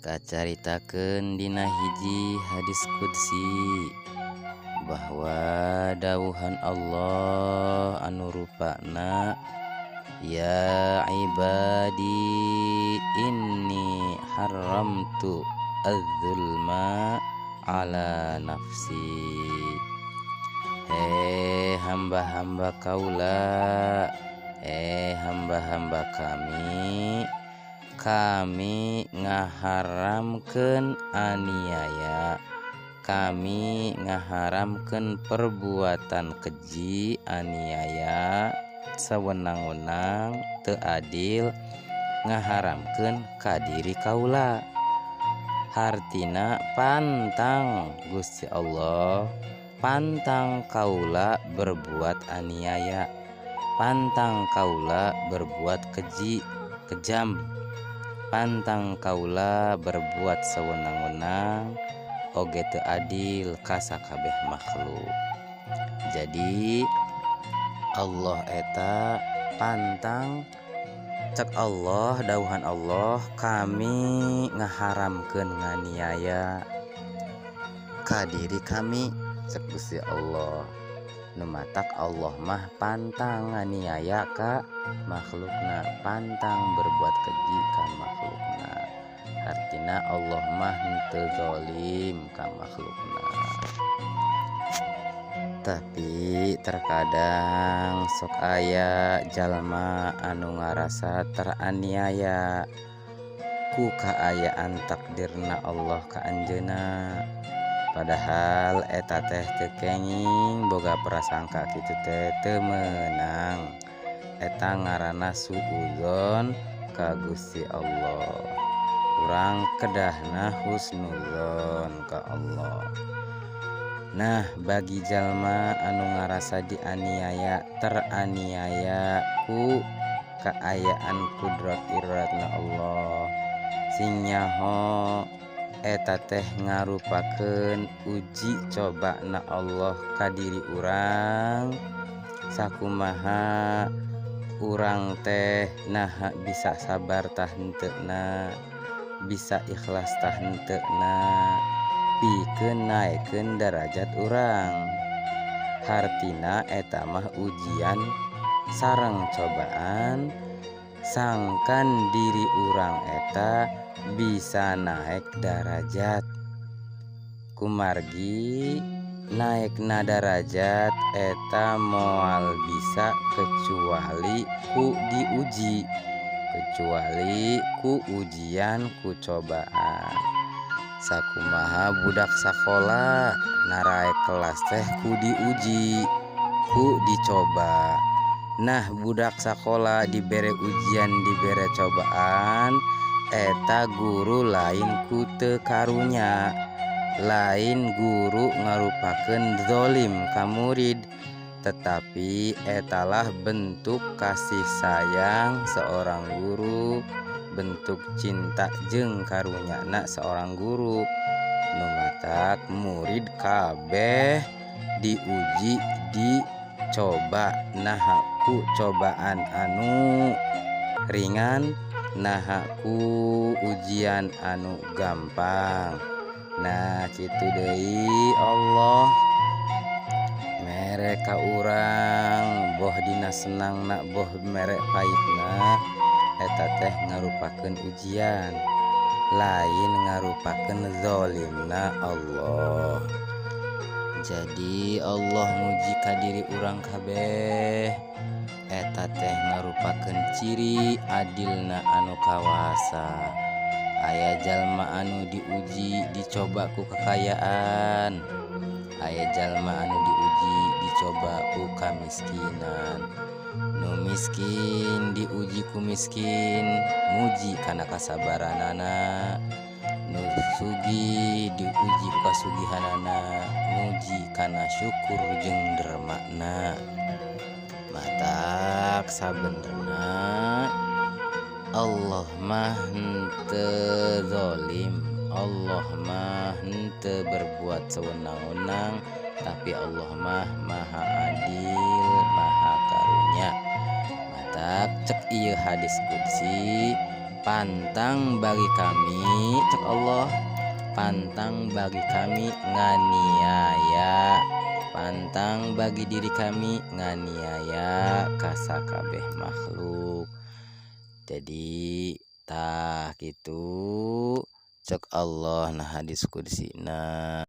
Kacaritakeun dina hiji hadis qudsi bahwa dawuhan Allah anu rupana ya ibadi inni haramtu az-zulma ala nafsi. Hei hamba-hamba kaula, hamba-hamba kami, kami ngaharamkeun aniaya, kami ngaharamkeun perbuatan keji, aniaya, sawenang-wenang, teu adil, ngaharamkeun ka diri kaula. Hartina pantang Gusti Allah, pantang kaula berbuat aniaya, pantang kaula berbuat keji, kejam, pantang kaula berbuat sewenang-wenang, oge teu adil ka sakabeh makhluk. Jadi Allah eta pantang, cek Allah, dawuhan Allah, kami ngaharamkeun nganiaya ka diri kami, cek Gusti Allah. Nu matak Allah mah pantang nganiaya ka makhlukna, pantang berbuat keji ka makhlukna. Artina Allah mah henteu zalim ka makhlukna. Tapi terkadang sok aya jalma anu ngarasa teraniaya ku kaayaan takdirna Allah ka anjeunna. Padahal eta teh teu kenging boga prasangka kitu teh teu meunang. Eta ngaranna suudzon ka Gusti Allah. Urang kedahna husnudzon ka Allah. Nah, bagi jalma anu ngarasa dianiaya, teraniaya ku kaayaan kudrat iradna Allah, sing nyaho eta teh ngarupakeun uji cobana Allah ka diri urang. Sakumaha urang teh naha bisa sabar tah henteuna, bisa ikhlas tah henteuna, pikeun naekeun darajat urang. Hartina eta mah ujian sareng cobaan sangkan diri urang eta bisa naik darajat. Kumargi naekna darajat eta moal bisa kecuali ku diuji, kecuali ku ujian, ku cobaan. Sakumaha budak sakola naraek kelas teh ku diuji, ku dicoba. Nah, budak sakola dibere ujian, dibere cobaan, eta guru lain ku teu karunya, lain guru ngarupakeun zalim ka murid, tetapi etalah bentuk kasih sayang seorang guru, bentuk cinta jeung karunyana seorang guru. Nu matak murid kabeh diuji, dicoba. Nah, ku cobaan anu ringan, nah ku ujian anu gampang. Nah, kitu deui Allah mere ka urang boh dina senangna boh mere paitna, eta teh ngarupakeun ujian, lain ngarupakeun zalimna Allah. Jadi Allah nguji ka diri urang kabeh, eta teh ngarupakeun ciri adilna anu kawasa. Aya jalma anu diuji, dicoba ku kekayaan, aya jalma anu diuji, dicoba ku kamiskinan. Nu miskin diuji ku miskin, muji kana kasabaranana. Nu sugih diuji ku kasugihanana, muji kana syukur jeung dermana. Matak sabenerna Allah mah henteu zalim, Allah mah henteu berbuat sewenang-wenang, tapi Allah mah maha adil, maha karunya. Matak cek ieu hadis qudsi, Pantang bagi kami, cek Allah, pantang bagi kami nganiaya, pantang bagi diri kami nganiaya ka sakabeh makhluk. Jadi tah kitu cek Allah na hadis qudsina.